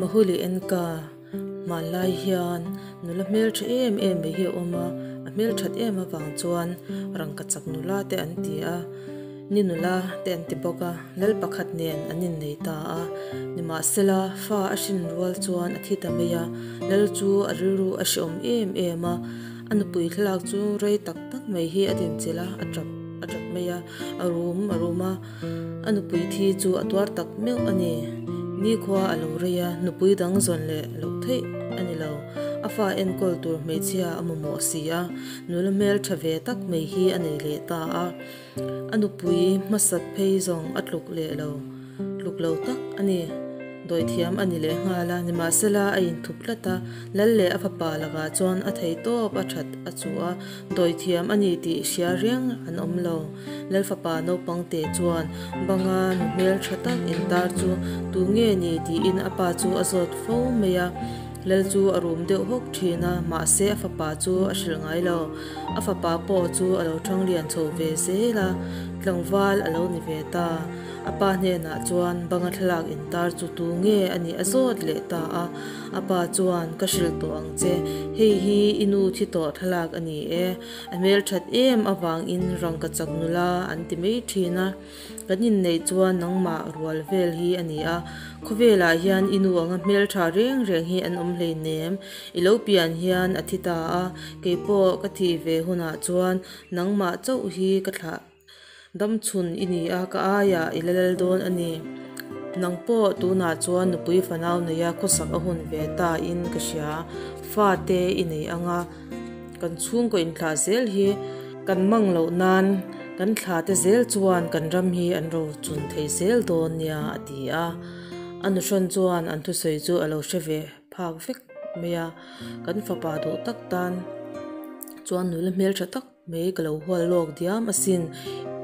Mahuli enka hmanlai hian nula hmeltha em em mai hi a awm a, a hmelthat em avang chuan rangkachak nula te an ti a, ni nula te an ti bawk a, lal pakhat nen an innei ta a, nimahsela fa a hrin rual chuan a thi ta mai a, lal chu a rilru a hreawm em em a, a nupui thlalak chu rei tak tak mai hi a dinchilh a, a tap a tap mai a, a rum a rum a. A nupui thi chu a tuar tak meuh a ni. Nikhua a lo rei a, nupui dang zawn leh loh theih a ni lo. A fa enkawl tur hmeichhia a mamawh si a, nula hmel tha ve tak mai hi a nei leh ta a. A nupui hmasat phei zawng a tluk leh lo, tluk lo tak a ni. Dawithiam a ni leh nghal a, nimahsela a inthup tlat a, Lal leh a fapa lakah chuan a thei tawp a that a chuh a, dawithiam a ni tih hria reng an awm lo. Lal fapa naupang te chuan banga nu hmel tha tak intar chu tu nge ni tiin a pa chu a zawt fo mai a, Lal chu a rum deuh hawk thin a, mahse a fapa chu a hrilh ngai lo. A fapa pawh chu a lo thang lian chho ve zel a, tlangval a lo ni ve ta. A pa hnenah chuan banga thlalak intar chu tu nge a nih a zawt leh ta a. A pa chuan, Ka hrilh tawh ang che, hei hi i nu thi tawh thlalak a ni e. A hmelthat em avangin rangkachak nula an ti mai thin a. Kan inneih chuan nangmah rual vel hi a ni a, khawvelah hian i nu anga hmeltha reng reng hi an awm hleinem. I lo pian hian a thi ta a, keipawh ka thih ve hunah chuan nangmah chauh hi ka thlah. Damchhun i ni a, ka aiah i la lal dawn a ni. Nang pawh tunah chuan nupui fanau neia khawsak a hun ve ta in ka hria. Fate i nei ang a, kan chhungkaw inthlah zel hi kan mang loh nan kan thla te zel chuan kan ram hi an ro chun thei zel dawn nia a ti a. A nuhrawn chuan an thusawi chu a lo hre ve phak vek mai a, kan fapa duh tak tan chuan nula hmeltha tak Mei ka lo hual lawk diam asin,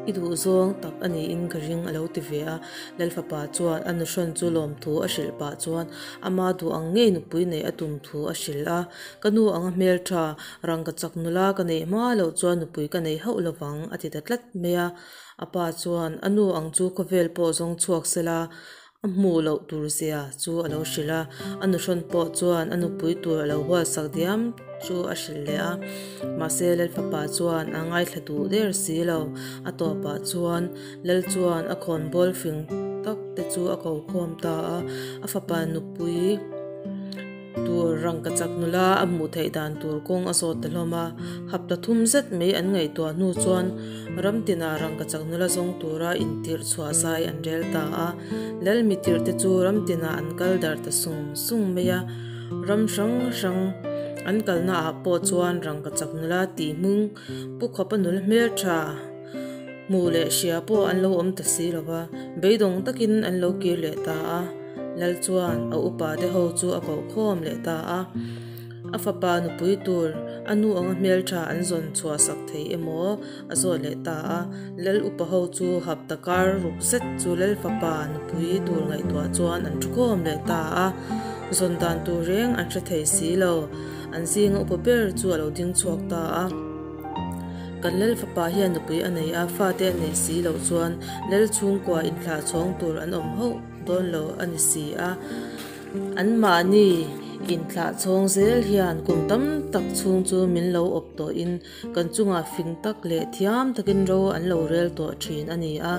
i duh zawng tak a niin ka ring a lo ti ve a. Lalfapa chuan a nuhrawn chu lawmthu a hrilh pah chuan ama duh ang ngei nupui neih a tum thu a hrilh a. Ka nu anga hmeltha, rangkachak nula ka neih hma loh chuan nupui ka nei hauh lovang a ti ta tlat mai a. A pa chuan a nu ang chu khawvel pawh zawng chhuak sela, A hmuh loh tur zia chu a lo hrilh a, a nuhrawn pawh chuan a nupui tur a lo hualsak diam chu a hrilh leh a. Mahse Lalfapa chuan a ngaithla duh der si lo. A tawpah chuan Lal chuan a khawnbawl fing tak te chu a ko khawm ta a, a fapa nupui tur rangkachak nula a hmuh theih dan tur kawng a zawt ta hlawm a. Hapta thum zet mai an ngaihtuah hnu chuan ram tinah rangkachak nula zawng tura intirh chhuah zai an rel ta a. Lal mitirh te chu ram tinah an kal darh ta sung sung mai a. Ram hrang hrang an kalna ah pawh chuan rangkachak nula tih hmung pu khawpa nula hmeltha hmuh leh hria pawh an lo awm ta si lo va, beidawng takin an lo kir leh ta a. Lal chuan a upa te ho chu a koh khawm leh ta a. A fapa nupui tur a nu anga hmeltha an zawn chhuah sak thei emaw a zawt leh ta a. Lal upa ho chu hapta kar ruk zet chu Lal fapa nupui tur ngaihtuah chuan an thu khawm leh ta a. Zawn dan tur reng an hre thei si lo. An zinga upa ber chu a lo ding chhuak ta a. Kan Lal fapa hian nupui a nei a, fate a nei si loh chuan Lal chhungkua inthlah chhawng tur an awm hauh dawn lo a ni si a. Anmahni inthlah chhawng zel hian kum tam tak chhung chu min lo awp tawhin kan chungah fing tak leh thiam takin ro an lo rel tawh thin a ni a.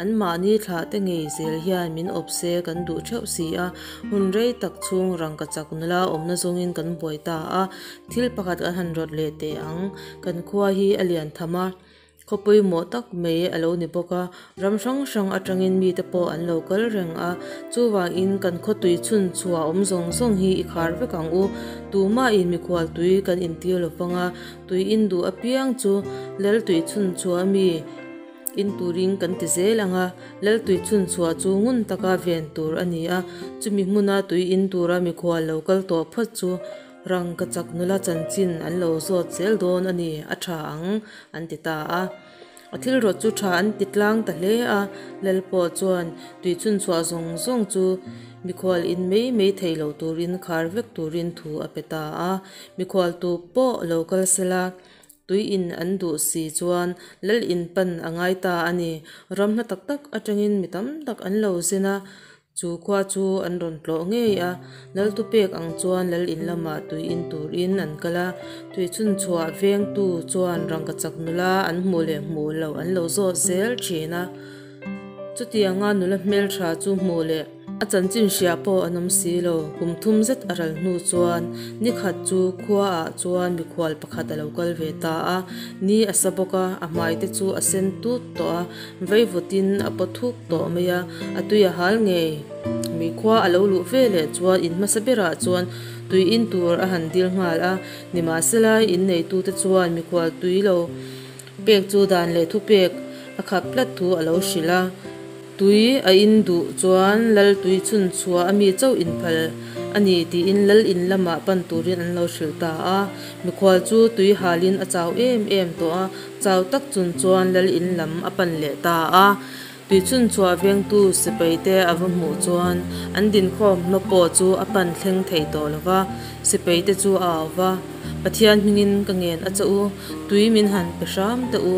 Anmahni thlah te ngei zel hian min awp se kan duh theuh si a, hun rei tak chhung rangkachak nula awmna zawngin kan buai ta a. Thil pakhat kan han rawt leh teh ang, kan khua hi a lian tham a. Khaw pawimawh tak mai a lo ni bawk a, ram hrang hrang atangin mite pawh an lo kal reng a, chuvangin kan khaw tui chhun chhuah awm zawng zawng hi i khar vek ang u, tumahin mikhual tui kan intir lo vang a, tui in duh apiang chu lal tui chhun chhuah ami in turin kan ti zel ang a, lal tui chhun chhuah chu ngun taka ven tur a ni a, chumi hmuna tui in tura mikhual lo kal tawh phawt chu Rangkachak nula chanchin an lo zawt zel dawn a ni, a tha ang, an ti ta a. A thil rawt chu tha an ti tlang ta hle a, Lal pawh chuan tui chhunchhuah zawng zawng chu mikhual in mai mai thei lo turin khar vek turin thu a pe ta a. Mikhual tu pawh lo kal sela, tui in an duh si chuan Lal in pan a ngai ta a ni. Ram hla tak tak atangin mi tam tak an lo zin a. Chu khua chu an rawn tlawh ngei a, lal thupek ang chuan lal in lamah tui in turin an kal a. Tui chhunchhuah vengtu chuan rangkachak nula an hmuh leh hmuh loh an lo zawt zel thin a. Chutianga nula hmeltha chu hmuh leh a chanchin hria pawh an awm si lo. Kum thum zet a ral hnu chuan ni khat chu khuaah chuan mikhual pakhat a lo kal ve ta a. Ni a sa bawk a, a hmai te chu a sen tut tawh a, veivutin a paw thuk tawh mai a, a tui a hal ngei. Mi khua a lo luh ve leh chuan in hmasa berah chuan tui in tur a han dil nghal a, nimahsela in neitute chuan mikhual tui lo pek chu dan leh thupek a khap tlat thu a lo hrilh a. Tui a in duh chuan lal tui chhun chhuah a mi chauh inphal a ni tiin lal in lamah pan turin an lo hrilh ta a. Mikhual chu tui halin a chau em em tawh a, chau tak chung chuan lal in lam a pan leh ta a. Tui chhun chhuah vengtu sipai te a va hmuh chuan an dinkhawm hma pawh chu a pan thleng thei tawh lo va, sipai te chu a au va, Pathian hmingin ka ngen a che u, tui min han pe hram teh u.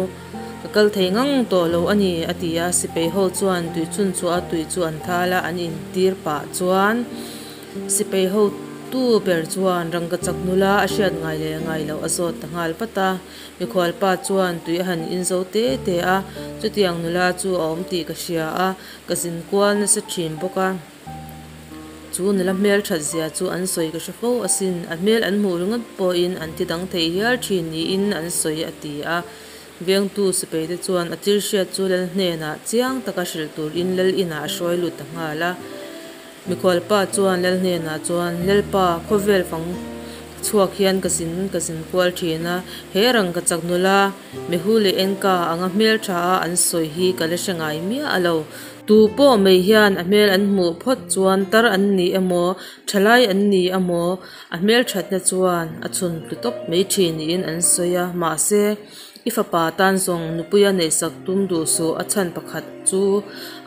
Ka kal thei ngang tawh lo a ni, a ti a. Sipai ho chuan tui chhun chhuah a tui chu an thal a, an intir pah chuan sipai ho tu ber chuan rangkachak nula a hriat ngai leh ngai loh a zawt ta nghal vat a. Mikhual pa chuan tui a han in zo te te a, chutiang nula chu a awm tih ka hria a, ka zin kual nasa thin bawk a. Chu nula hmel that zia chu an sawi ka hre fo asin, a hmel an hmuh ringawt pawhin an ti dang thei hial thin niin an sawi a ti a. Vengtu sipaite chuan a thil hriat chu lal hnenah chiang taka hrilh turin lal inah a hruai lut ta nghal a. Mikhualpa chuan lal hnenah chuan, Lalpa, khawvel fang chhuak hian ka zin ka zin kual thin a, he rangkachak nula Mehu leh Enka anga hmel tha a an sawi hi ka la hre ngai miah lo. Tu pawh mai hian a hmel an hmuh phawt chuan tar an ni emaw, thalai an ni emaw, a hmel thatna chuan a chhun tlu tawp mai thin niin an sawi a. Mahse, i fapa tan zawng nupuia neihsak tum duh suh a chhan pakhat chu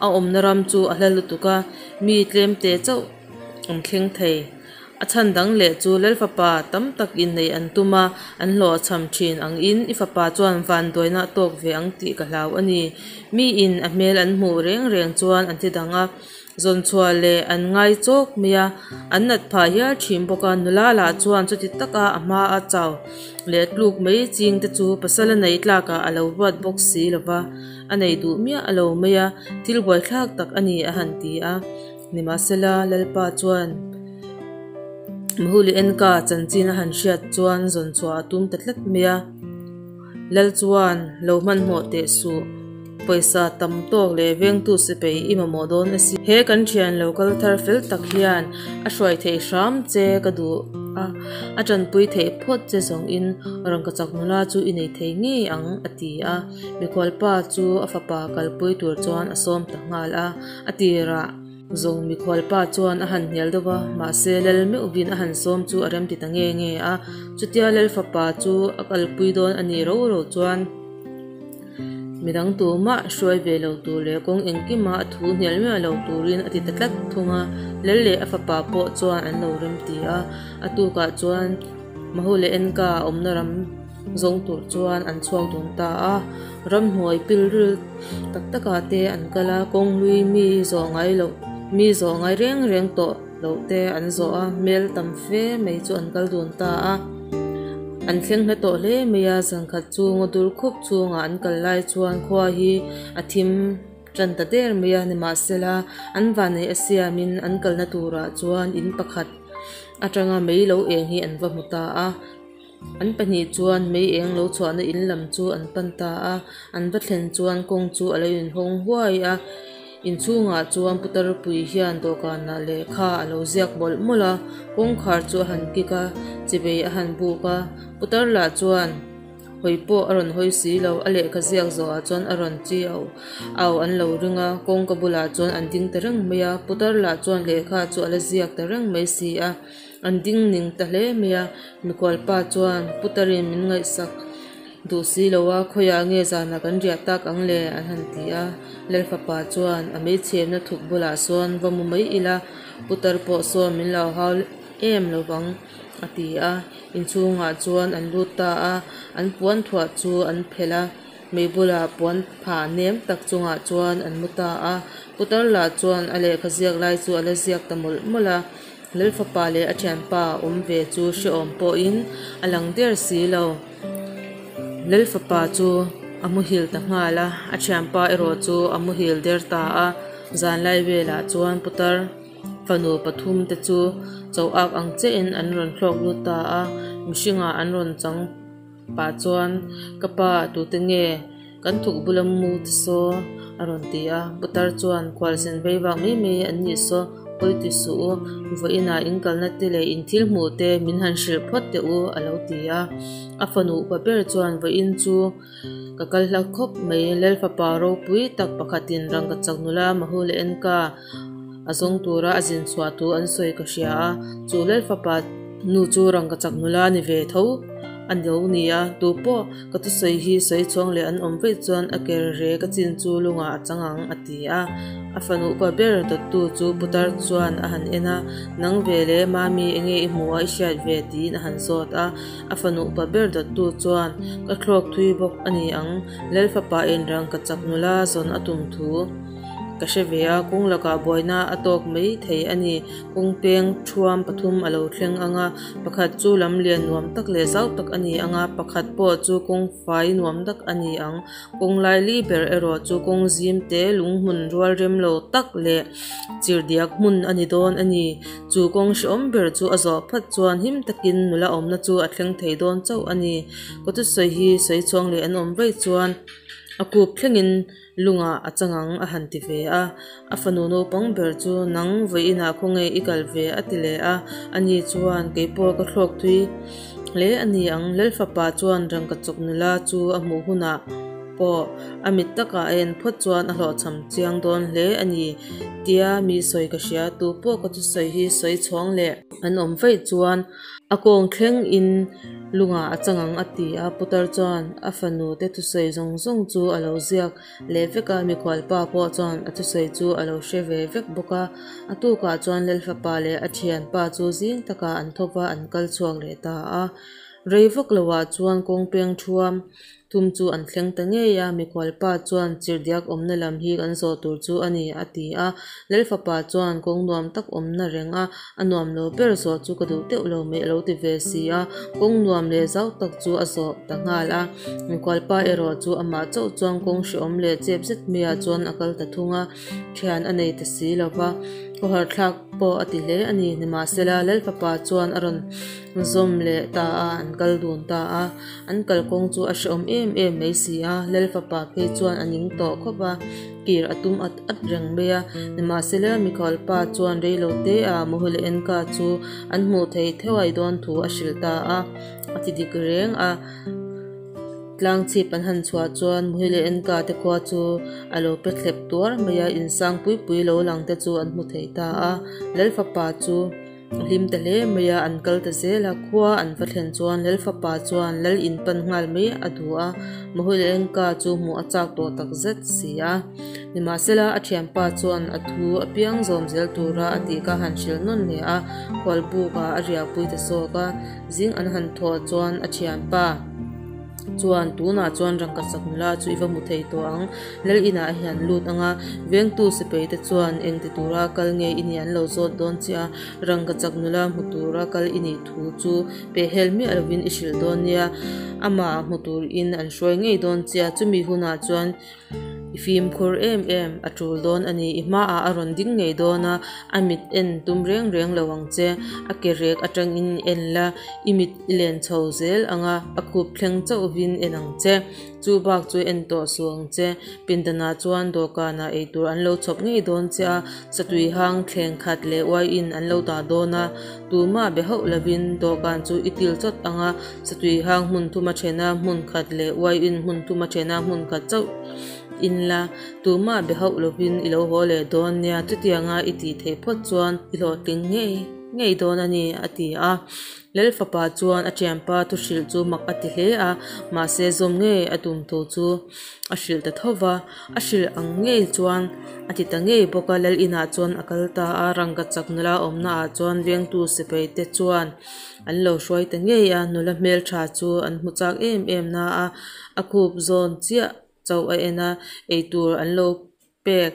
a awmna ram chu a hla lutuk a, mi tlemte chauh an thleng thei. A chhan dang leh chu Lal fapa tam tak inneih an tum a, an hlawhchham thin ang in i fapa chuan vanduaina a tawk ve ang tih ka hlau a ni. Mi in a hmel an hmuh reng reng chuan an ti dang a, zawnchhuah leh an ngai chawk mai a, an nat phah hial thin bawk a, nula lah chuan chuti taka a hma a chau leh tluk mai ching te chu pasal a neih tlakah a lo ruat bawk si lo va, a nei duh miah a lo mai a, thil buaithlak tak a ni a han ti a. Nimahsela, Lalpa chuan Mhuli Enka chanchin a han hriat chuan zawn chhuah a tum ta tlat mai a. Lal chuan, Lo hmanhmawh teh suh, pawisa tam tawk leh vengtu sipai i mamawh dawn a si. He kan thian lo kal thar fel tak hian a hruai theih hram che ka duh a, a tanpui theih phawt che zawngin rangkachak nula chu i nei thei ngei ang, a ti a. Mikhualpa chu a fapa kalpui tur chuan a sawm ta nghal a. A tirah zawng mikhualpa chuan a han hnial deuh va, mahse lal meuhvin a han sawm chu a remti ta nge nge a. Chutia lal fapa chu a kalpui dawn a nih ro ro chuan midang tumah hruai ve lo tur leh kawng engkima a thu hnial miah lo turin a ti ta tlat thung a. Lal leh a fapa pawh chuan an lo remti a, a tukah chuan Mahu leh Enka awmna ram zawng tur chuan an chhuak dun ta a, ramhnuai pilril tak takah te an kal a, kawnghlui mi zawh ngai loh mi zawh ngai reng reng tawh loh te an zawh a, hmel tam fe mai chu an kal dun ta a, an thleng hla tawh hle mai a, zan khat chu ngaw dur khup chungah an kal lai chuan khua hi a thim tan ta der mai a, nimahsela an vanneih a siamin an kalna turah chuan in pakhat atanga mei lo eng hi an va hmu ta a. An pahnih chuan mei eng lo chhuahna in lam chu an pan ta a, an va thlen chuan kawng chu a lo inhawng huai a, inchhungah chuan putar pui hian dawhkanah lehkha a lo ziak mawlh mawlh a, kawngkhar chu a han kik a, chibei a han buk a, putar lah chuan hawi pawh a rawn hawi si lo, a lehkha ziak zawhah chuan a rawn chi au au an lo ring a, kawngka bulah chuan an ding ta reng mai a, putar lah chuan lehkha chu a la ziak ta reng mai si a. An ding ning ta hle mai a, mikhualpa chuan Putarin min ngaihsak duh si lo a, khawiah nge zanah kan riah tak ang le? an han ti a. Lalfapa chuan a meichhemna thuk bulah sawn va mu mai ila, Putar pawh sawn min lo hau em lo vang a ti a. Inchhungah chuan an lut ta a, an puan thuah chu an phelh a. Mei bulah puan phah nem tak chungah chuan an mu ta a putar lah chuan a lehkha ziak lai chu ala ziak ta mawlh mawlh a lal fapa leh a thianpa awm ve chu hrehawm pawhin a lang der si lo lal fapa chu a muhil ta nghal a a thianpa erawh chu a muhil der ta a zanlai velah chuan putar fanu pathum te chu cho ak ang chiah in an rawn thlawk lut ta a mihring ah an rawn chang pah chuan ka pa tute nge kan thuk bula mu te saw a rawn ti a putar chuan khualzin vei vak mai mai an nih saw pawi ti suh u vawiinah in kalna te leh in thil hmuh te min han hrilh phawt teh u a lo ti a a fanu upa ber chuan vawiin chu ka kal hla khawp mai lalfapa ropui tak pakhatin rangkachak nula mahula enka a zawng tura a zin chhuah thu an sawi ka hria a chu lalfapa nu chu rangkachak nula ni ve tho a lo ni a tupawh ka thusawi hi sawi chhuang leh an awm vaih chuan a ker rek a chin chu lungah a chang ang a ti a a fanu upa ber dawttu chu putar chuan a han en a nang ve leh mami enge i hmuh a i hriat ve tiin a han zawt a a fanu upa ber dawttu chuan ka thlawk thui bawk a ni ang lalfapa inrangkachak nula zawn a tum thu. Ka hre ve a, kawng lakah buaina a tawk mai thei a ni. Kawng peng thuam pathum a lo thleng ang a, pakhat chu lam lian nuam tak leh zau tak a ni ang a, pakhat pawh chu kawng fai nuam tak a ni ang. Kawng lai li ber erawh chu kawng zim te, lung hmun rual rem lo tak leh chirhdiak hmun a ni dawn a ni. Chu kawng hrehawm ber chu a zawh phat chuan him takin nula awmna chu a thleng thei dawn chauh a ni. Ka thusawi hi sawi chhuang leh an awm vaih chuan a khup thlengin Lungah a chang ang a han ti ve a, a fanu naupang ber chu nang vawiinah khawnge i kal ve a ti leh a, ani chuan keipawh ka thlawk thui hle a ni ang Lalfapa chuan rangkachawk nula chu a hmuh hunah pawh a mit takah a en phawt chuan a hlawhchham chiang dawn hle a ni tia mi sawi ka hria tupawh ka thusawi hi sawi chhawng leh an awm vaih chuan A kawng thleng in lungah a chang ang a ti a, putar chuan a fanu te thusawi zawng zawng chu a lo ziak leh vek a, mikhualpa pawh chuan a thusawi chu a lo hre ve vek bawk a. A tukah chuan Lalfapa leh a thianpa chu zing takah an tho va, an kal chhuak leh ta a. Rei vak loah chuan kawng peng thuam Thum chu an thleng ta ngei a, mikhualpa chuan chirhdiak awmna lam hi kan zawh tur chu a ni, a ti a. Lalfapa chuan kawng nuam tak awmna reng a, a nuam lo ber zawh chu ka duh deuh lo mai a lo ti ve si a. Kawng nuam leh zau tak chu a zawh ta nghal a. Mikhualpa erawh chu amah chauh chuan kawng hrehawm leh chep zet maiah chuan a kal ta thung a, thian a nei ta si lo va, khawharthlak pawh a ti hle a ni. Nimahsela, Lalfapa chuan a rawn zawm leh ta a, an kal dun ta a. An kalkawng chu a hrehawm em em mai si a, Lal fapa phei chuan a ning tawh khawp a, kir a tum at at reng mai a. Nimahsela Mikhail-pa chuan reilo te ah Mohile Enka chu an hmuh theih theuhai dawn thu a hrilh ta a, a ti dik reng a. Tlang chhip an han chhuah chuan Mohile Enka te khua chu a lo pe thlep tuar mai a, insang pui pui lo lang te chu an hmu thei ta a. Lal fapa chu. A hlim ta hle mai a, an kal ta zel a, khua an va thlen chuan Lal fapa chuan Lal in pan nghal mai a duh a, Mahuilenka chu hmuh a chak tawh tak zet si a. Nimahsela a thianpa chuan a thu a piang zawm zel tura a tih kha han hrilh nawn leh a, khualbuk ah a riahpui ta zawk a, zing an han thawh chuan a thianpa. Chuan tunah chuan rangkachak nula chu i va hmu thei tawh ang. Lal inah a hian lut ang a, vengtu sipai te chuan eng ti tura kal nge i nih an lo zawt dawn che a, rangkachak nula hmu tura kal i nih thu chu pehhel miah lovin i hrilh dawn nia, amah hmu turin an hruai ngei dawn che a, chumi hunah chuan I fimkhur em em a tul dawn a ni. I hmaah a rawn ding ngei dawn a, a mit en tum reng reng lo ang che. A ke rek atangin en la, i mit i len chho zel ang a, a khup thleng chauhvin en ang che. Chu bak chu en tawh suh ang che. Pindanah chuan dawhkanah eitur an lo chhawp ngei dawn che a, satui hang thleng khat leh uaiin an lo dah dawn a. Tumah be hauh lovin dawhkan chu i til chawt ang a, Satui hang hmun thum a then a, hmun khat leh uaiin hmun thum a then a, hmun khat chauh in la, tumah be hauh lovin i lo haw leh dawn nia, chutianga i tih theih phawt chuan i hlawhtling ngei ngei dawn a ni, a ti a. Lal fapa chuan a thianpa thu hrilh chu mak a ti hle a, mahse zawm ngei a tum thu chu a hrilh ta tho va, a hrilh ang ngei chuan a ti ta ngei bawk a, Lal inah chuan a kal ta a, rangkachak nula awmna ah chuan vengtu sipai te chuan An lo hruai ta ngei a, nula hmeltha chu an hmu chak em em na a, a khup zawn chiah. chauh a en a eitur an lo pek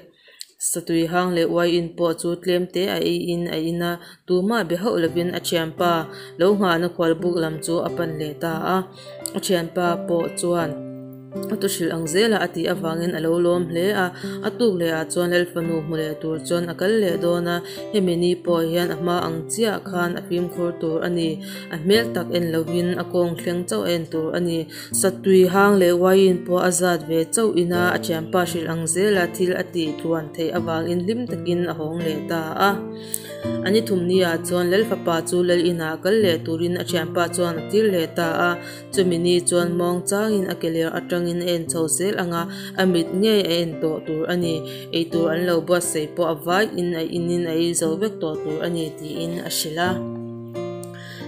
satui hang leh uaiin pawh chu tlem te a ei in a in a tumah be hauh lovin a thianpa lo nghahna khual buk lam chu a pan leh ta a a thianpa pawh chuan a tu hrilh ang zela a tih avangin a lo lawm hle a a tuk leh ah chuan lalfanu hmu leh tur chuan a kal leh dawn a hemi ni pawh hian a hma ang chiah khan a fimkhur tur a ni a hmel tak en lovin a kawng thleng chauh a en tur a ni. Satui hang leh uaiin pawh a zat ve chauh ina a thianpa hrilh ang zela thil a tih tluan theih avangin hlim takin a hawng leh ta a. A ni thumni ah chuan Lalfapa chu lal inah kal leh turin a thianpa chuan a tir leh ta a. Chumi ni chuan mawng changin a ke ler atangin a en chho zel ang a, a mit ngei a en tawh tur a ni. Eitur an lo buatsaih pawh a vaiin a inin a ei zo vek tawh tur a ni tiin a hrilh a.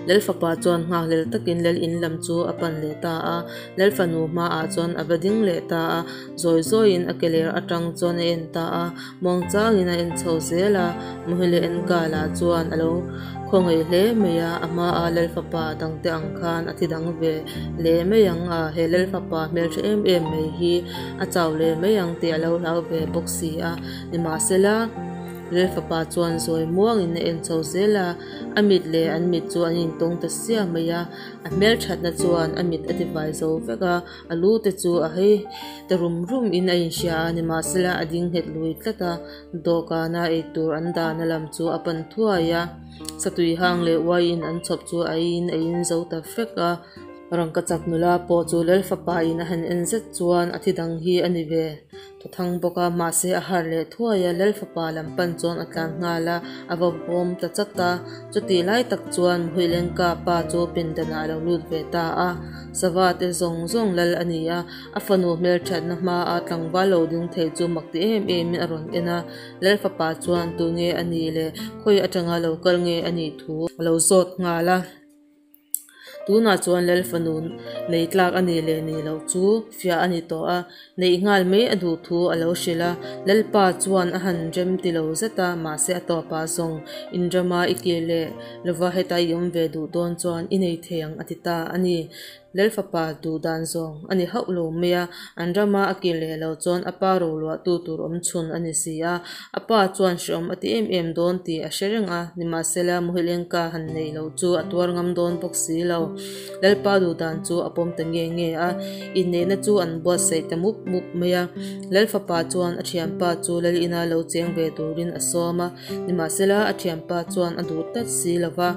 Lalfapa chuan nghakhlel takin lal in lam chu a pan leh ta a, Lalfanu hmaah chuan a va ding leh ta a, zawi zawiin a keler atang chuan a en ta a, muangchangin a en chho zel a, Muhile Enkala chuan a lo khawngaih hle mai a, a hmaa Lalfapa dangte ang khan a thi dang ve leh mai ang a, he Lalfapa hmeltha em em mai hi a chau leh mai ang tih a lo hlau ve bawk si a, nimahsela Lalfapa chuan zawi muangin a en chho zel a. A mit leh an mit chu an intawng ta siah mai a, a hmelthatna chuan a mit a tivai zo vek a, a lu te chu a hei ta rum rum in a inhria a, nimahsela a ding nghet lui tlat a, dawhkana eitur an dahna lam chu a pan thuai a, satui hang leh uaiin an chhawp chu a eiin a in zo ta vek a. Rangkachak nula pawh chu Lalfapa in a han en zet chuan a thi dang hi a ni ve. Thaw thang bawk a, mahse a harh leh thuai a, Lalfapa lam pan chuan a tlan nghal a, a va bawm ta chat a. Chutih lai tak chuan Muhilengka pa chu pindanah a lo lut ve ta a, sava te zawng zawng lal a ni a, a fanu hmelthatna hmaa tlangval lo ding thei chu mak ti em emin a rawn en a. Lalfapa chuan tunge a nih leh khawi atanga lo kal nge a nih thu a lo zawt nghal a. Tunah chuan Lal fanu nei tlak a nih leh nih loh chu fiah a ni tawh a, neih nghal mai a duh thu a lo hrilh a. Lalpa chuan a han rem ti lo zet a, mahse a tawpah zawng inrama i kir leh lova heta i awm ve duh dawn chuan i nei thei ang a ti ta a ni. Lal fapa duh dan zawng a ni hauh lo mai a, an rama a kir leh loh chuan a pa roluahtu tur awm chhun a ni si a. A pa chuan hreawm a ti em em dawn tih a hre reng a, nimahsela Muhilengka han neih loh chu a tuar ngam dawn bawk si lo. Lalpa duh dan chu a pawm ta nge nge a, inneihna chu an buatsaih ta mup mup mai a. Lalfapa chuan a thianpa chu lal ina lo cheng ve turin a sawm a, nimahsela a thianpa chuan a duh tlat si lo va,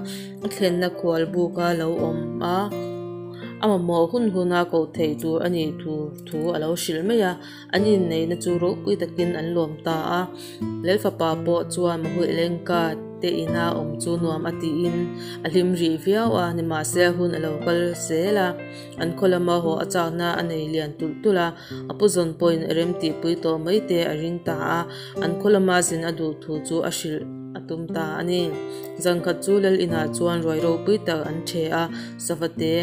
a thlenna khual buka lo awm a, a mamawh hun huna koh theih tur a nih tur thu a lo hrilh mai a. An inneihna chu ropui takin an lawm ta a, Lalfapa pawh chuan Mahuilenka te ina awm chu nuam a tiin a hlim rih viau a, nimahse hun a lo kal zel a, an khaw lama haw a chakna a nei lian tulh tulh a, a pu zawn pawhin a rem tihpui tawh mai te a ring ta a, an khaw lama zin a duh thu chu a hrilh a tum ta a ni. Zankhat chu Lal inah chuan ruai ropui tak an ṭhe a, Savate.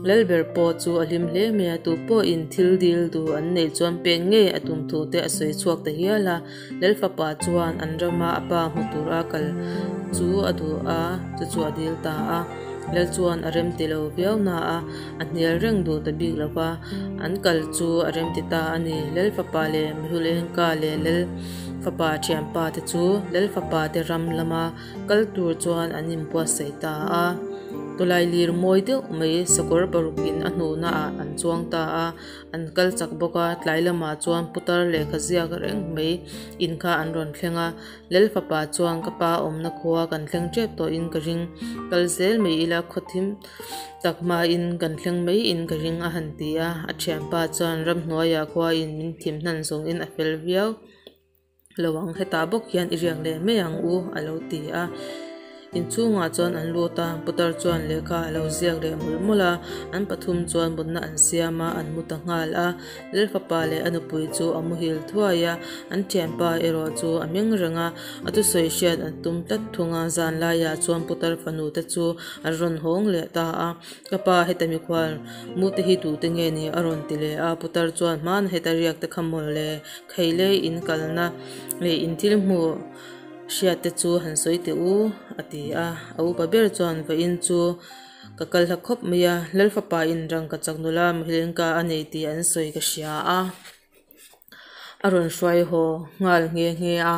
Lalber pawh chu a hlim hle mai a, tu pawhin thil dil duh an neih chuan pek ngei a tum thu te a sawi chhuak ta hial a. Lalfapa chuan an rama a pa hmu tura kal chu a duh a, chu chu a dil ta a. Lal chuan a remti lo viau na a, a hnial reng duh ta bik lo va, an kal chu a remti ta a ni. Lalfapa leh Mihulenka leh Lalfapa thianpa te chu Lalfapa te ram lama Kal tur chuan an inbuatsaih ta a, tawlai lir mawi deuh mai sakawr parukin a hnuhna ah an chuang ta a, an kal chak bawk a, tlai lamah chuan putar lehkha ziak reng mai in kha an rawn thleng a, Lal fapa chuan ka pa awmna khua kan thleng tep tawhin ka ring, kal zel mai ila khaw thim tak hmain kan thleng mai in ka ring a han ti a, a thianpa chuan ramhnuaiah khuain min thim hnan zawngin a fel viau. Lo ang hetah bawk hian i riak leh mai ang u a lo ti a. Inchhungah chuan an lut a, putar chuan lehkha a lo ziak leh mawlh mawlh a, an pathum chuan mutna an siam a, an mu ta nghal a. Lalfapa leh a nupui chu a muhil thuai a, an thianpa erawh chu a meng reng a, a thusawi hriat an tum tlat thung a, zanlaiah chuan putar fanu te chu an rawn hawng leh ta a. Ka pa heta mikhual mute hi tute nge ni a rawn ti leh a, putar chuan hmana heta riak te kha maw le. Kheile in kalna leh in thil hmuh hriat te chu han sawi teh u a ti a, a upa ber chuan vawiin chu ka kal hla khawp mai a, Lalfapa in rangkachak nula Muhilenka a nei tih an sawi ka hria a. A rawn hruai haw nghal nghe nghe a,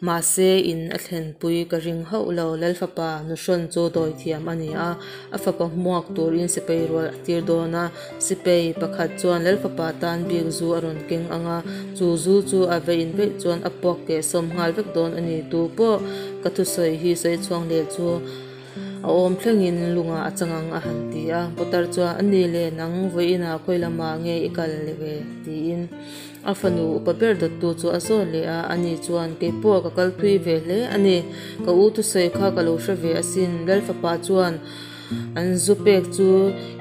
mahse in a thlenpui ka ring hauh lo. Lalfapa nuhrawn chu dawithiam a ni a, a fapa hmuak turin sipai rual a tir dawn a. Sipai pakhat chuan Lalfapa tan bik zu a rawn keng ang a, chu zu chu a va in veih chuan a puak keh sawm nghal vek dawn a ni. Tu pawh ka thusawi hi sawi chhuang leh chu A awm thlengin lungah a chang ang a han ti a. Putar chuan, A ni le, nang vawiinah khawi lamah nge i kal le ve? tiin a fanu upa ber dawttu chu a zawt leh a. Ani chuan, Kei pawh ka kal thui ve hle a ni. Ka u thusawi kha ka lo hre ve asin. Lalfapa chuan an zu pek chu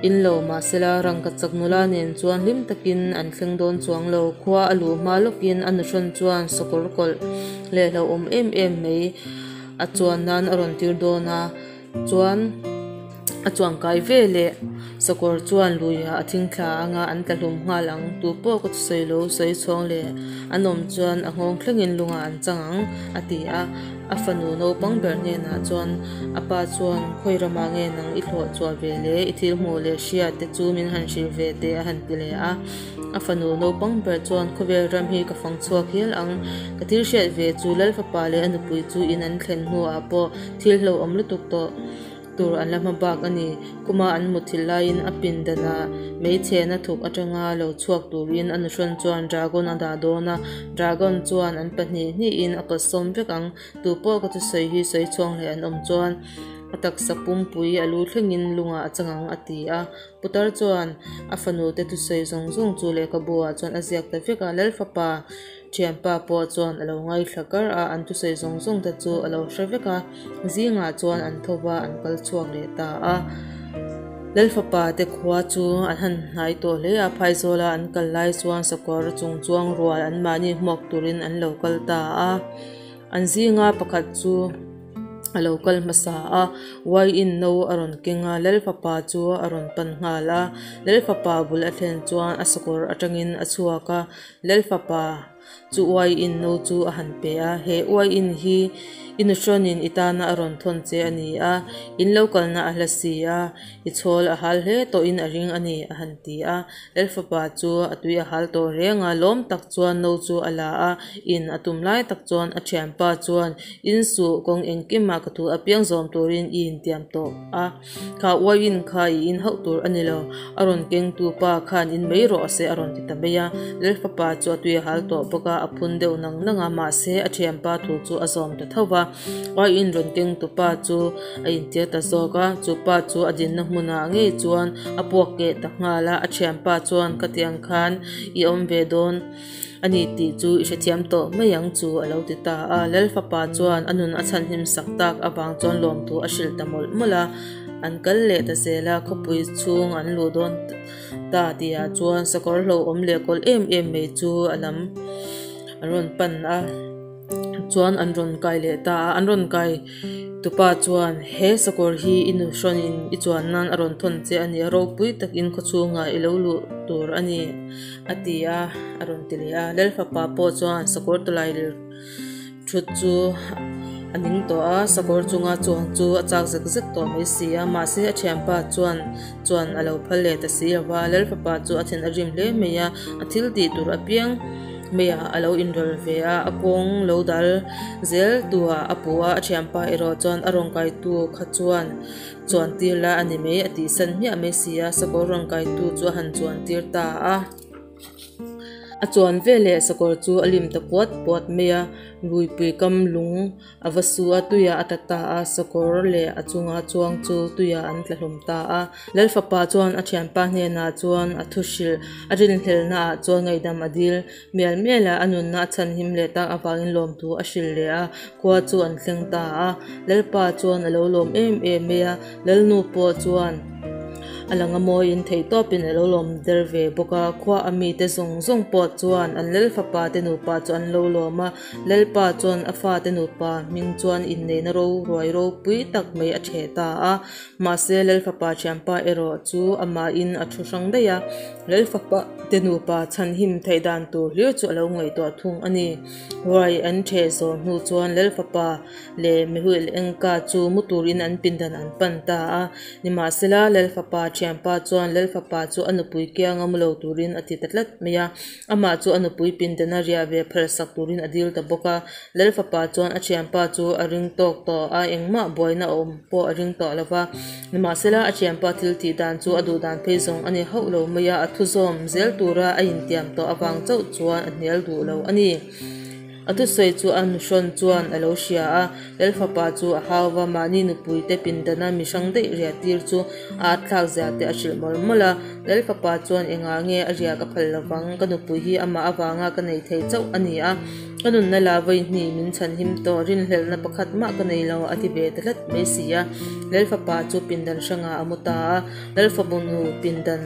in lo mahsela rangkachak nula nen chuan hlim takin an thleng dawn chuang lo. Khua a luh hma lawkin a nuhrawn chuan sakawr kawlh leh hlauhawm em em mai A chuan nan a rawn tir dawn a, chuan a chuan kai ve leh sakawr chuan luiah a thing thla anga an tla hlum nghal ang. Tu pawh ka thusawi lo sawi chhawng leh an awm chuan a nghawng thlengin lungah an chang ang a ti a. A fanu naupang ber hnenah chuan a pa chuan khawi ramah nge nang i thlawh chhuah ve le i thil hmuh leh hriat te chu min han hrilh ve teh a han ti leh a. A fanu naupang ber chuan khawvel ram hi ka fang chhuak hial ang. Ka thil hriat ve chu Lal fapa leh a nupui chu in an thlen hnuah pawh thil hlauhawm lutuk tawh tur an la hma bak a ni. Khuma an mutthilh laiin a pindanah hmeichhena thuk atanga lo chhuak turin a nuhrawn chuan dragon a dah dawn a, dragon chuan an pahnih hnihin a pawtsawm vek ang. Tu pawh ka thusawi hi sawi chhuang leh an awm chuan a taksa pumpui a lu thlengin lungah a chang ang a ti a. Putar chuan a fanu te thusawi zawng zawng chu lehkhabu ah chuan a ziak ta vek a, Lalfapa thianpa pawh chuan a lo ngaithla kar a, an thusawi zawng zawng te chu a lo hre vek a, zingah chuan an tho va an kal chhuak leh ta a. Lalfapa te khua chu an han hnai tawh hle a, Phaizawl a an kal lai chuan sakawr chung chuang rual an mahni hmuak turin an lo kal ta a, an zinga pakhat chu. A lo kal hmasa a, wine no a rawn keng a, Lal fapa chu a rawn pan nghal a. Lal fapa bul a thlen chuan a sakawr atangin a chhuak a, Lal fapa chu wine no chu a han pe a, He wine hi i nuhrawnin i tana a rawn thawn che a ni a, in lo kalna a hla si a, i chhawl a hal hle tawhin a ring a ni, a han ti a. Lal fapa chu a tui a hal tawh reng a, lawm tak chuan no chu a la a, in a tum lai tak chuan a thianpa chuan Insuh kawng engkimah ka thu apiang zawm turin i intiam tawh a, kha uaiin kha i in hauh tur a ni lo, a rawn kengtu pa khan in mai rawh se a rawn ti ta mai a. Lal fapa chu a tui a hal tawh bawk a, a phun deuh nang nang a, mahse a thianpa thu chu a zawm ta tho va. Uaiin rawn kengtu pa chu a intir ta zawk a, chu pa chu a dinna hmunah ngei chuan a puak keh ta nghal a, a thianpa chuan khatiang khan i awm ve dawn a ni tih chu i hrethiam tawh mai ang chu a lo ti ta a. Lal fapa chuan a nun a chhanhim sak tak avang chuan lawmthu a hrilh ta mawlh mawlh a, an kal leh ta zel a, khawpui chhung an luh dawn ta tihah chuan sakawr hlauhawm leh kawlh em em mai chu a lam an rawn pan a. Chuan an rawn kai leh ta a, an rawn kai tupa chuan he sakawr hi i nuhrawnin i chuan nan a rawn thawn che a ni a, ropui takin khawchhungah i lo luh tur a ni a ti a, a rawn ti leh a. Lalfapa pawh chuan sakawr tawlai thut chu a ning tawh a, sakawr chunga chuang chu a chak zek zek tawh mai si a, mahse a thianpa chuan chuan a lo phal leh ta si lo va, Lalfapa chu a then a rim hle mai a, a thil tih tur apiang Meiah a lo inrawlh ve a, a kawng lo dal zel tuah a puh a, a thianpa erawh chuan a rawn kaitu kha chuan chuan tir la a ni mai a tihsan hmiah mai si a, sakawr rawn kaitu chu a han chuan tir ta a. A chuan veleh sakawr chu a lim ta puat puat mai a, Ruipui kam lung A va su a, tuiah a ta ta a, sakawr leh a chunga chuang chu tuiah an tla hlawm ta a. Lalfapa chuan a thianpa hnenah chuan a thu hrilh, a rinhlelhna ah chuan ngaihdam a dil mial mial a, a nunna a chhanhim leh tak avangin lawmthu a hrilh leh a, khua chu an thleng ta a. Lalpa chuan a lo lawm em em mai a, Lalnu pawh chuan a lang a mawiin theihtawpin a lo lawm der ve bawk a, khua a mite zawng zawng pawh chuan an Lalfapa te nupa chu an lo lawm a. Lalpa chuan a fate nupa hming chuan inneihna roruai ropui tak mai a ṭheh ta a. Mahse, Lalfapa thianpa erawh chu amahin a thu hrang daih a, Lalfapa te nupa chhanhim theih dan tur hlir chu a lo ngaihtuah thung a ni. Ruai an ṭheh zawh hnu chuan Lalfapa leh Mihuil Engka chu mu turin an pindan an pan ta a. Nimahsela, Lalfapa thianpa chuan Lalfapa chu a nupui kianga mu lo turin a ti ta tlat mai a. Amah chu a nupui pindana riah ve phal sak turin a dil ta bawk a. Lalfapa chuan a thianpa chu a ring tawk tawh a, engmah buaina a awm pawh a ring tawh lo va. Nimahsela a thianpa thil tih dan chu a duh dan phei zawng a ni hauh lo mai a, a thu zawm zel tura a intiam tawh avang chauh chuan a hnial duh lo a ni. A thusawi chu a nuhrawn chuan a lo hria a, Lalfapa chu a hau va, mahni nupuite pindana mi hrang daih riah tir chu a atthlak zia te a hrilh mawlh mawlh a. Lalfapa chuan engah nge a riah ka phal lovang, ka nupui hi amah avanga ka nei thei chauh a ni a, ka nunna la vawi hnih min chhan him tawh, rinhlelhna pakhat mah ka nei lo a ti ve ta tlat mai si a. Lalfapa chu pindan hrangah a mu ta a, Lalfabunu pindan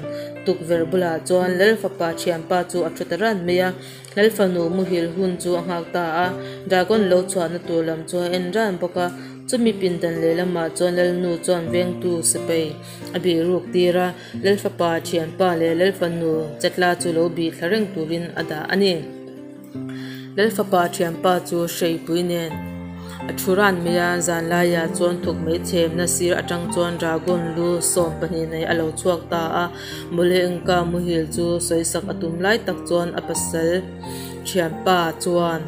tukverh bulah chuan Lalfapa thianpa chu a thu ta ran mai a. Lalfanu muhil hun chu a nghak ta a, Dragon lo chhuahna tur lam chu a en ran bawk a. Chumi pindan lehlamah chuan Lalnu chuan vengtu sipai a bih ruk tir a, Lalfapa thianpa leh Lalfanu chetla chu lo bih thla reng turin a dah a ni. Lalfapa thianpa chu hreipui nen a thu ran mai a, zanlaiah chuan thuk mai chhemna sir atang chuan Dragon lu 12 nei a lo chhuak ta a. Mawlengka muhil chu sawisak a tum lai tak chuan a pasal thianpa chuan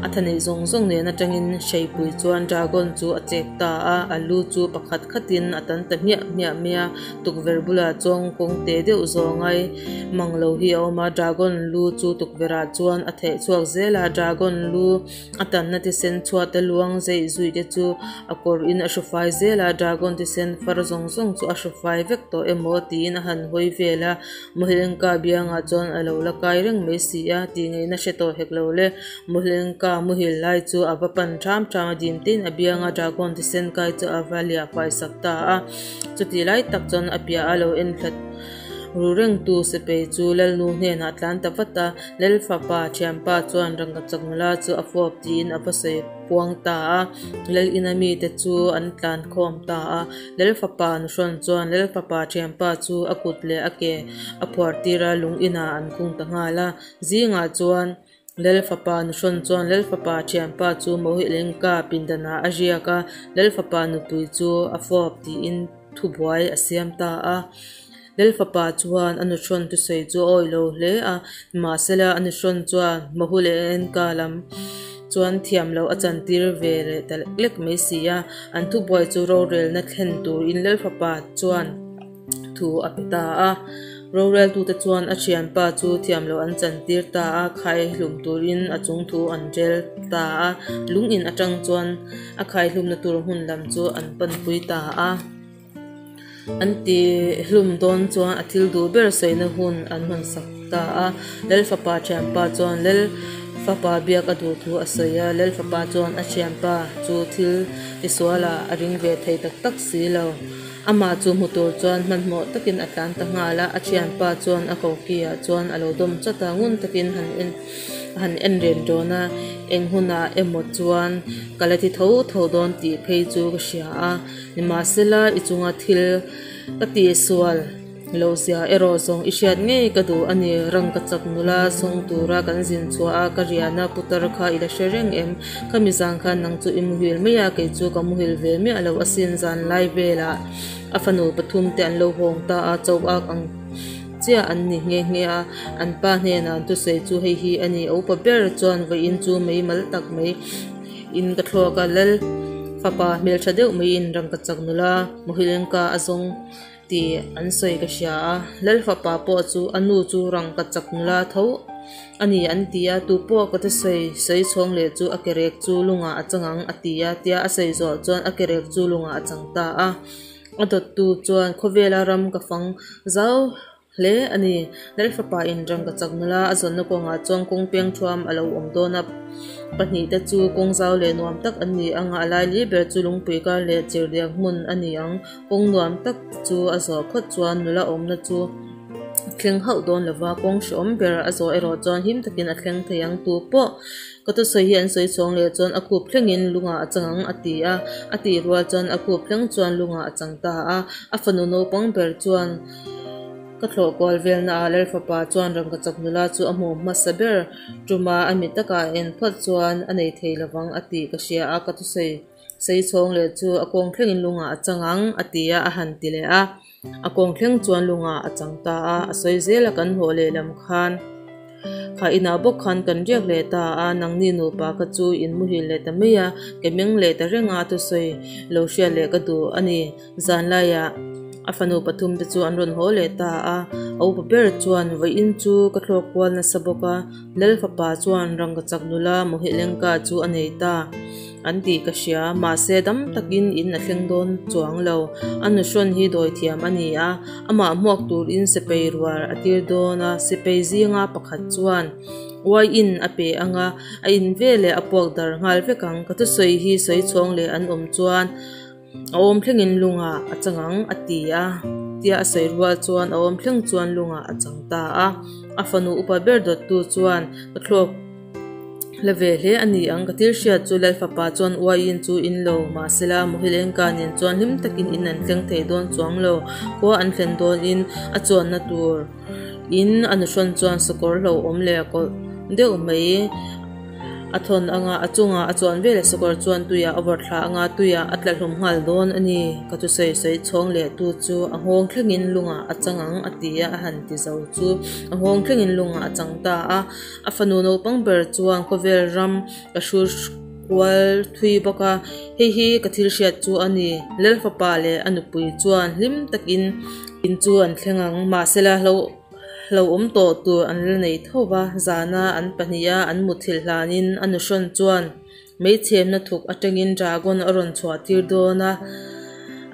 a thaneih zawng zawng nen atangin hreipui chuan dragon chu a chek ta a, a lu chu pakhat khatin a tan ta hmiah hmiah mai a, tukverh bulah chuan kawng te deuh zawngai mang lo hi a awm a, dragon lu chu tukverh ah chuan a theh chhuak zel a, dragon lu A tanna thisen chhuat a luang zeih zuih te chu a kawr in a hru fai zel a, dragon thisen far zawng zawng chu a hru fai vek tawh emaw tiin a han hawi vel a, Muhlenka biangah chuan a lo la kai reng mai si a, tih ngaihna hre tawh hek lo le. Muhlenka muhil lai chu a va pan ṭham ṭham a, dim tein a bianga dragon thisen kai chu a va liah fai sak ta a, chutih lai tak chuan a piah a lo en thla ru reng tu Sepei chu Lalnu hnenah a tlan ta vat a. Lalfapa thianpa chuan rangkachak nula chu a fawp tiin a va sawi puang ta a, Lalina mite chu an tlan khawm ta a. Lalfapa nuhrawn chuan Lalfapa thianpa chu a kut leh a ke a phuar tir a, lung inah an khung ta nghal a. Zingah chuan Lalfapa nuhrawn chuan Lalfapa thianpa chu Mohilenka pindanah a riak a, Lalfapa nupui chu a fawp tiin thubuai a siam ta a. Lalfapa chuan a nuhrawn thusawi chu a awih lo hle a, nimahsela a nuhrawn chuan Mahu leh Enka lam chuan thiam loh a chantir ve leh ta lek lek mai si a, an thubuai chu rorelna thlen turin Lalfapa chuan thu a pe ta a. Roreltute chuan a thianpa chu thiam loh an chantir ta a, khaihlum turin a chung thu an rel ta a, lung in atang chuan a khaihlumna tur hmun lam chu an panpui ta a. An ti hlum dawn chuan a thil duh ber sawina hun an hawn sak ta a. Lalfapa thianpa chuan Lalfapa biak a duh thu a sawi a, Lalfapa chuan a thianpa chu thil tisualah a ring ve thei tak tak si lo. Amah chu hmu tur chuan hmanhmawh takin a tlan ta nghal a, a thianpa chuan a koki ah chuan a lo dawm chawt a, ngun takin han en a han en ren rawn a, eng hunah emaw chuan ka la ti tho tho dawn tih phei chu ka hria a. Nimahsela, i chunga thil ka tihsual loh zia erawh zawng i hriat ngei ka duh a ni. Rangka chak nula sawng tura kan zin chhuah a, ka riahna putar kha i la hre reng em? Khami zan khan nang chu i muhil mai a, kei chu ka muhil ve miah lo asin. Zanlai velah a fanu pathum te an lo hawng ta a, cho ak ang chiah an ni nghe nghe a. An pa hnenah an thusawi chu hei hi a ni, a upa ber chuan vawiin chu mei mal tak mai. In ka thluak a, Lal fapa hmeltha deuh maiin rangkachak nula Muhilenka a zawng tih an sawi ka hria a, Lal fapa pawh chu a nu chu rangkachak nula tho a ni an ti a, tupawh ka thusawi sawi chhawng leh chu a kerek chu lungah a chang ang a ti a, tia a sawi zawh chuan a kerek chu lungah a chang ta a, a dawttu chuan khawvela ram ka fang zau Hle a ni. Lalfapa in rangkachak nula a zawnna kawngah chuan kawng peng thuam a lo awm dawn a, pahnihte chu kawng zau leh nuam tak an ni ang a, a laili ber chu lungpui kar leh chirhdiak hmun a ni ang. Kawng nuam tak chu a zawh phawt chuan nula awmna chu a thleng hauh dawn lo va, kawng hrehawm ber a zawh erawh chuan him takin a thleng thei ang. Tu pawh ka thusawi hi an sawi chhawng leh chuan a khup thlengin lungah a chang ang a ti a, a tih rual chuan a khup thleng chuan lungah a chang ta a, a fanu naupang ber chuan Ka thlawh kual velna ah Lalfapa chuan rangkachak nula chu a hmu hmasa ber tuma a mi takah en phawt chuan a nei thei lovang a tih ka hria a, ka thusawi Sawi chhawng leh chu a kawng thlengin lungah a chang ang, a ti a, a han ti leh a. A kawng thleng chuan lungah a chang ta a, a sawi zel a kan haw leh lam khan kha inah bawk khan kan riak leh ta a, nangni nupa ka chu in muhil leh ta mai a, ke meng leh ta reng a thusawi lo hriat leh ka duh a ni. Zanlaiah a fanu pathum te chu an rawn haw leh ta a, a upa ber chuan vawiin chu ka thlawk kual nasa bawk a, Lal fapa chuan rangkachak nula Mohilenka chu a nei ta an tih ka hria, mahse dam takin in a thleng dawn chuang lo. A nuhrawn hi dawi thiam a ni a, amah hmuak turin sipei rual a tir dawn a, sipei zinga pakhat chuan uaiin a pe ang a, a in veleh a puak dar nghal vek ang. Ka thusawi hi sawi chhawng leh an awm chuan A awm thlengin lungah a chang ang, a ti a. Tia a sawi rual chuan a awm thleng chuan lungah a chang ta a. A fanu upa ber dawttu chuan ka thlawk la ve hle a ni ang. Ka thil hriat chu Lal fapa chuan uaiin chu in lo mahsela Muhilengka nen chuan hlim takin in an thleng thei dawn chuang lo. Khua an thlen dawnin a chuanna tur in a nuhrawn chuan sakawr hlauhawm leh kawlh deuh mai A thawn anga a chungah a chuan veleh sakawr chuan tuiah a vawrh thla anga tuiah a tla hlum nghal dawn a ni. Ka thusawi sawi chhawng leh tu chu a nghawng thlengin lungah a chang ang a ti a, a han ti zo chu a nghawng thlengin lungah a chang ta a. A fanu naupang ber chuan khawvel ram ka hrul kual thui bawk a, hei hi ka thil hriat chu a ni. Lal fapa leh a nupui chuan hlim takin in chu an thleng ang mahsela hlo. Hlauhawm tawh tur an la nei tho va, zana an pahniha an mutthilh hlanin a nuhrawn chuan meichhemna thuk atangin dragon a rawn chhuah tir dawn a,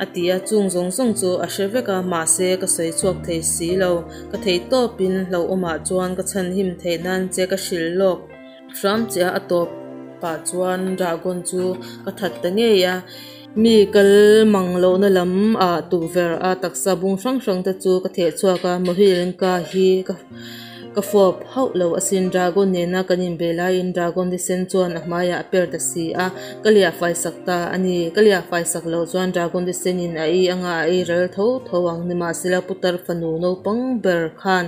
a ti a, chung zawng zawng chu a hre vek a, mahse ka sawi chhuak thei si lo, ka thei tawpin hlauhawmah chuan ka chhanhim theih nan che ka hrilh lawk hram che a, a tawp pah chuan dragon chu ka that ta ngei a. Mi kal mang lohna lam ah tukverh a taksa bung hrang hrang te chu ka theh chhuak a, Mohilenka hi ka ka fawp hauh lo asin Dragon nena kan inbe laiin Dragon thisen chuan a hmaiah a per ta si a, ka liah fai sak ta a ni. Ka liah fai sak loh chuan Dragon thisen in a ei anga a ei ral tho tho ang nimahsela putar fanu naupang ber khan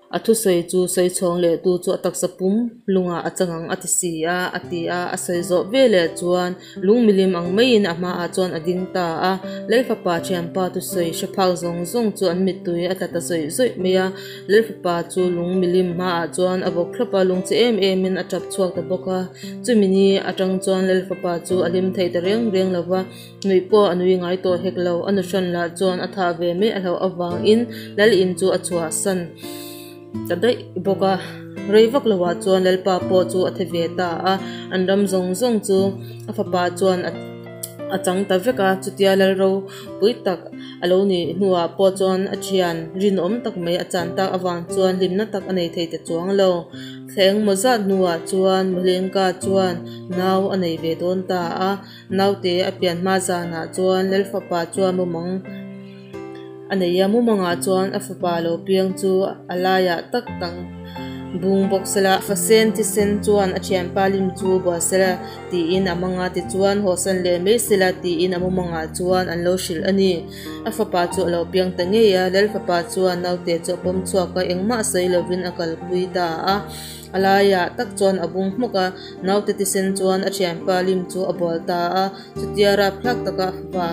A thusawi chu sawi chhawng leh tu chu a taksa pum lungah a chang ang a ti si a, a ti a. A sawi zawh veleh chuan lung milim ang maiin a hmaah chuan a ding ta a. Lalfapa thianpa thusawi hre phak zawng zawng chu an mittui a tla ta zawih zawih mai a. Lalfapa chu lung milim hmaah chuan a bawk thlawp a, lungchhe em emin a tap chhuak ta bawk a. Chumi ni atang chuan Lalfapa chu a hlim thei ta reng reng lo va. Nuih pawh a nui ngai tawh hek lo, a nuhran lah chuan a thah ve mai a hlauh avangin Lal in chu a chhuahsan ta daih bawk a. Rei vak loah chuan Lalpa pawh chu a thi ve ta a, an ram zawng zawng chu a fapa chuan a chang ta vek a, chutia Lal ropui tak a lo nih hnuah pawh chuan a thian rinawm tak mai a chan tak avang chuan hlimna tak a nei thei ta chuang lo. Thla engmaw zat hnuah chuan Muhlenka chuan nau a nei ve dawn ta a. Naute a pian hma zanah chuan Lal fapa chuan mumang a nei a, mumangah chuan a fapa lo piang chu a laiah tak tak bung bawk sela, a fasen thisen chuan a thianpa lim chu bual sela tiin a mang a, tichuan hawsan leh mai sela tiin a mumangah chuan an lo hrilh a ni. A fapa chu a lo piang ta ngei a, Lal fapa chuan naute chu a pawm chhuak a, engmah sawi lovin a kalpui ta a. A laiah tak chuan a bung hmawk a, naute thisen chuan a thianpa lim chu a bual ta a, chutia rapthlak taka a fapa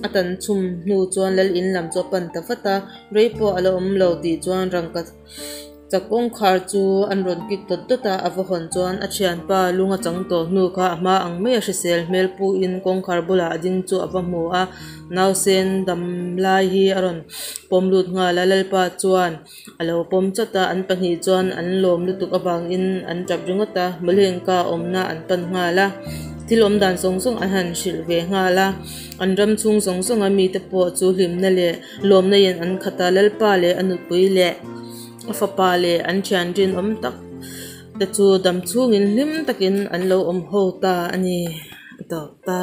a tan chhum hnu chuan lal in lam chu a pan ta vat a, rei pawh a la awm lo tih chuan rangka chak kawngkhar chu an rawn kik dawt dawt a, a va hawn chuan a thianpa lung a chang tawh hnu kha a hma ang mai a hrisel hmel puin kawngkhar bulah a ding chu a va hmu a, nausen dam lai hi a rawn pawm lut nghal a, Lalpa chuan. A lo pawm chawt a, an pahnih chuan an lawm lutuk avangin an tap ringawt a, Mawlengka awmna an pan nghal a, thil awm dan zawng zawng an han hrilh ve nghal a, an ram chhung zawng zawnga mite pawh chu hlimna leh lawmna in an khat a, Lalpa leh a nupui leh a fapa leh an thian rinawm tak te chu dam chhungin hlim takin an lo awm ho ta a ni a tawp ta.